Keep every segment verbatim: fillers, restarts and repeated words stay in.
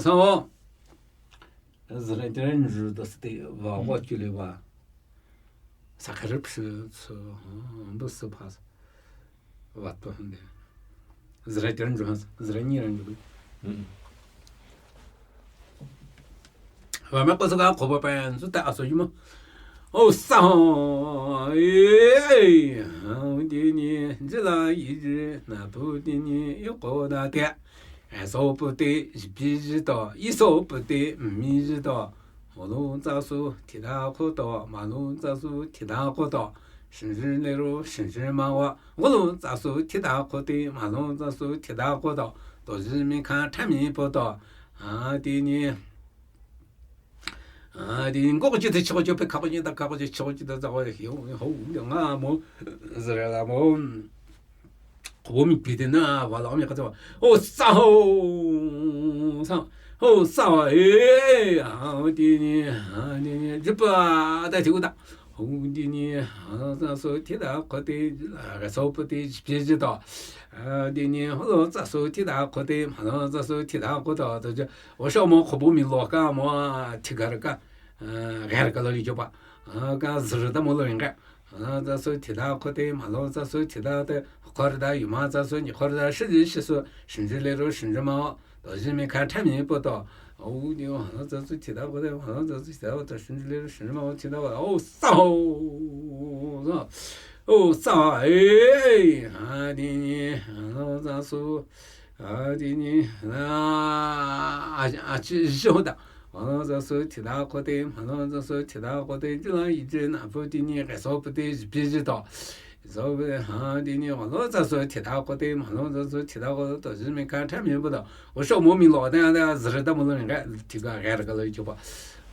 Sa o. Zira tiran ju da siti wa wa chuli wa. Sakharip si su, bu su pas. Wa to hande. Zira tiran ju has, zira ni ran ju. Wa me ko sa ka ko ba pa su ta aso ju mo. O sa ho. E, ha, di ni, ji la yi ji, na pu di ni, yo ko da te. E so pu te, ji pi ji to, i so pu te, mi ji to. Ho lo za su, ti da ko to, ma lo za su, ti da ko to. Shin ji le ro, shin ji ma wa. Ho lo za su, ti da ko te, ma lo za su, ti da ko to. To ji mi ka, ta mi po to. A, di ni. A, di ni, ko ko ji te, cho ko ji pe, ka ko ji da, ka ko ji, cho ko ji da, za ko ji, ho, ho, nga mo, zira la mo. Ko mi pi de na, wa la mi ka za. O sa ho. Sa. O sa wa, e, a, di ni, a, di ni, ji pa, da ti u da. Ho di ni, ha, za su, ti da, ko te, a, ga so pu te, ji pi ji to. A, di ni, ho lo, za su, ti da, ko te, ma lo, za su, ti da, ko to, to ji. O sha mo, ko bu mi lo ka mo, ti ga ra ka, a, ga ra ka lo li jo pa. A, ka zira da mo lo yin ga. Ha, za su, ti da, ko te, ma lo, za su, ti da, te, ko ra da, yu ma, za su, ni ko ra da, shi ji, shi su, shin ji le ro, shin ji ma. To ji mi ka, ta mi po to. O, di, ha, za su, ti da, ko te, ma lo, za su, ti da, ko to, shin ji le ro, shin ji ma, ti da, o, sa ho. Sa. O, sa, e, ha, di ni, ha, za su, a, di ni, a, a, a, chi, jo da. Ma lo, za su, ti da, ko te, ma lo, za su, ti da, ko te, ji la yi ji, na pu di ni, ga so pu te, ji pi ji to. So, ha, di ni, wa lo, za su, ti da, ko te, ma lo, za su, ti da, ko to, ji mi ka, ta mi po to. O sha mo mi lo da, da, zira da mo lo ni ga, ti ga, ga ra ka lo jo pa.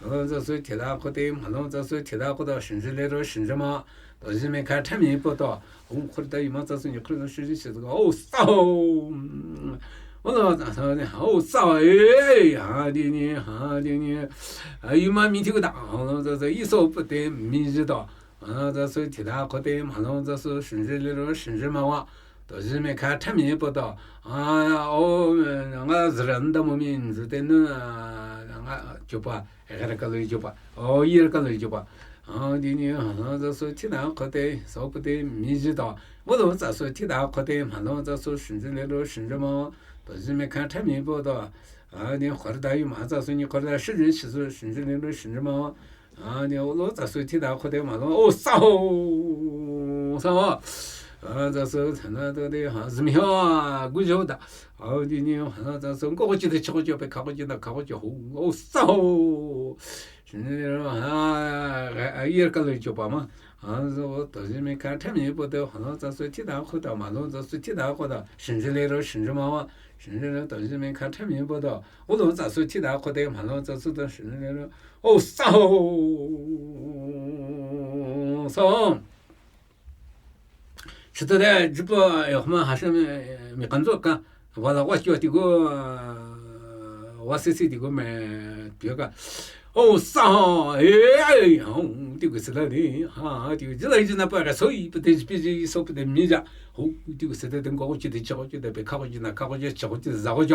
Wa lo, za su, ti da, ko te, ma lo, za su, ti da, ko to, shin ji le ro, shin ji ma. To ji mi ka, ta mi po to. O, ko ra da, yu ma, za su, ni ko ra da, shi ji, shi ji, o sa ho. O lo, za su, ni, o sa ho, e, ha, di ni, ha, di ni. A, yu ma mi ti u da. O lo, za su, i so pu te, mi ji to. A, za su, ti da, ko te, ma lo, za su, shin ji le ro, shin ji ma wa. To ji mi ka, ta mi po to. A, o, nga zira da mo mi, ju te nu, a, nga jo pa, ga ra ka lo jo pa. O, yi ra ka lo jo pa. A, di ni, ha, za su, ti da, ko te, so pu te, mi ji to. O lo, za su, ti da, ko te, ma lo, za su, shin ji le ro, shin ji ma wa. To ji mi ka, ta mi po to. A, ni ko ra da, yu ma, za su, ni ko ra da, shi ji, shi su, shin ji le ro, shin ji ma wa. A, ni o lo, za su, ti da, ko te, ma lo, o sa ho. Sa ho. A, za su, ta na to de, ha, zi mi ho, gu jo da. A, di ni, ha, za su, ko ko ji de, cho ko ji pe, ka ko ji da, ka ko ji ho. O sa ho. Shin ji le ro, ha, a, yi ra ka lo jo pa ma. A, za su, to ji mi ka, ta mi po to, ha, za su, ti da, ko da, ma lo, za su, ti da, ko da. Shin ji le ro, shin ji ma wa. Shin ji le ro, to ji mi ka, ta mi po to. O lo, za su, ti da, ko te, ma lo, za su, to, shin ji le ro. O sa ho. Sa ho. Shi to de, ji pa, yo, ma, ha, shi, mi, mi, kan zo ka. Wa la, wa, jo, ti go, wa, si, si, ti go, me, pi, ka. O sa ho, e, e, ho, ti go, si, la, ni, ha, ti go, ji la, ji na, pa, ka, so, i, pa, te, ji, pi, ji, so, pa, te, mi, ja. Ho, ti go, si, te, de, ko, ji, te, cho, ji, te, pe, ka, ji, na, ka, ji, cho, ji, za, ji.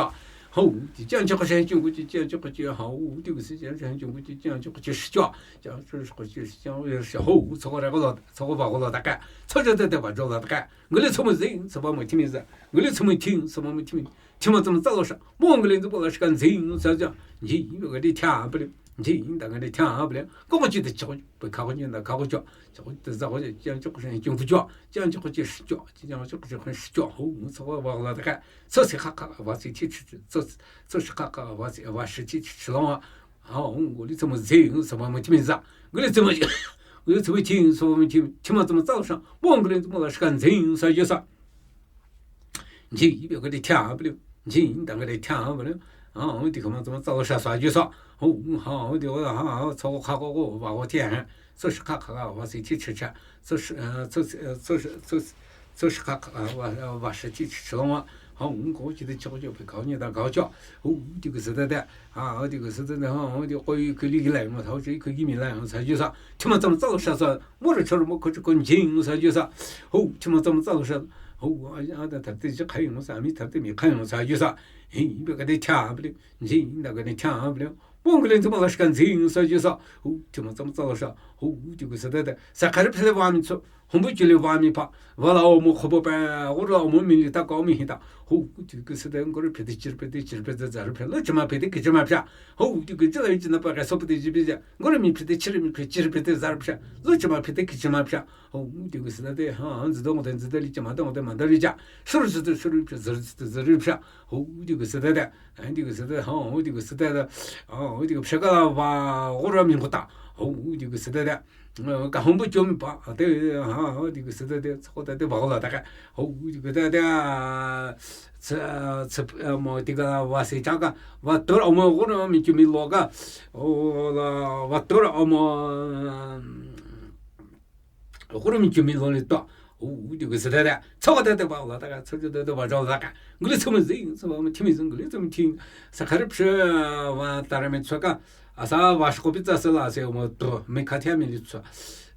Ho, ti, jan, cho, shen, chung, ji, jan, cho, ji, ho, ti go, si, jan, shen, chung, ji, jan, cho, ji, shi, cho. Jan, cho, ji, shi, cho, ji, shi, ho, so, ko, ra, ko, lo, so, ko, ba, ko, lo, da, ka. So, jo, te, te, ba, jo, la, da, ka. Nguli tsumu zing, tsumu mu timi za. Nguli tsumu ting, tsumu mu timi. Tima tsumu tsalo sha. Mo nguli tsumu la shika zing, sa ja. Ji, nguli tia bli. Ji, da nguli tia bli. Ko ko ji de cho, pe ka ko ni da ka ko jo. Cho de za ko ji, cho ko shen chung fu jo. Cho ko ji shi jo. Cho ko ji shi jo. Ho, so wa la da ka. So si ka ka, wa si ti chi. So, so shi ka ka, wa si, wa shi ti chi long wa. Hao, nguli tsumu zing, tsumu mu timi za. Nguli tsumu, nguli tsumu ting, tsumu mu timi, tima tsumu tsalo sha. Mo nguli tsumu la shika zing, sa jo sa. Ji, pe ko de tia bli. Ji, da nguli tia bli. Hao, ti kama tsumu tsalo sha sa jo sa. Ho, hao, ti wa, hao, tso ka ko ko, wa ko tia. So shi ka ka, wa si ti chi cha. So shi, eh, so, eh, so, so, so shi ka ka, wa, wa shi ti chi long wa. Hao, ko chi de chao chao pe kao ni da kao chao. Ho, ti ku sü da da. Ha, ti ku sü da da. Ha, ti ko yu ku li ki lai mo, hao chi ku gi mi lai mo sa ju sa. Ti ma tsam tsao sha sa. Mo ro chao mo ko chi ko jing sa ju sa. Ho, ti ma tsam tsao sha. Ho, a, a, da ta te chi kai mo sa, mi ta te mi kai mo sa ju sa. He, be ka de cha, be. Jing da ka de cha, be. Bong le tsam la shkan jing sa ju sa. Ho, ti ma tsam tsao sha. Ho, ti ku sü da da. Sa ka re pe le wa mi cho. Hongpu ju le wa mi pa, wa la omo khopo pa, o la omo mi li ta ka mi hi ta. Ho, ti ku sü da ngoro pe de chir pe de chir pe de zar pe, lo chima pe de ki chima pya. Ho, ti ku ji la ji na pa ka so pe de ji pe ja. Ngoro mi pe de chir mi pe chir pe de zar pya. Lo chima pe de ki chima pya. Ho, ti ku sü da de, ha, zi dong de zi de li chima dong de ma de li ja. Shur zi de shur pya, zar zi de zar pya. Ho, ti ku sü da de. An ti ku sü da, ha, ho, ti ku sü da da. Ha, ho, ti ku pya ka la wa, o la mi ko ta. Ho, ti ku sü da da. Ka hongpu ju mi pa, a, te, ha, ha, ti ku sü da de, tsako da de, wa la ta ka. Ho, ti ku da de, a, tsa, tsa, a, mo, ti ka wa se cha ka, wa tor omo, o la mi ju mi lo ka. O, la, wa tor omo, o, o la mi ju mi lo le to. O, ti ku sü da de, tsako da de, wa la ta ka, tsako da de, wa la ta ka. Nguli tsamo zing, tsamo mi, ti mi zing, nguli tsamo ting. Sa ka re pe wa ta re mi tsaka. Asa wa shko pi tsa se la se mo to, me ka thia mi li tswa.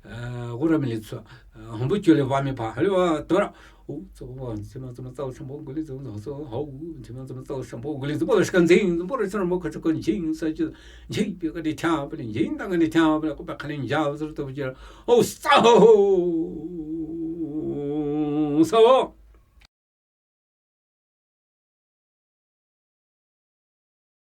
Eh, gura mi li tswa. Eh, hongpu ju le wa mi pa, ha le wa to ra. O, tsako wa, ti ma tsam tsao sha mo nguli tsamo so, ho, ti ma tsam tsao sha mo nguli tsamo la shkan jing, mo la shkan mo ka chukon jing, sa ju, jing, pe ka de cha, pe jing, da ka de cha, pe ko pa ka le ja, so to ja. O, sa ho, sa ho.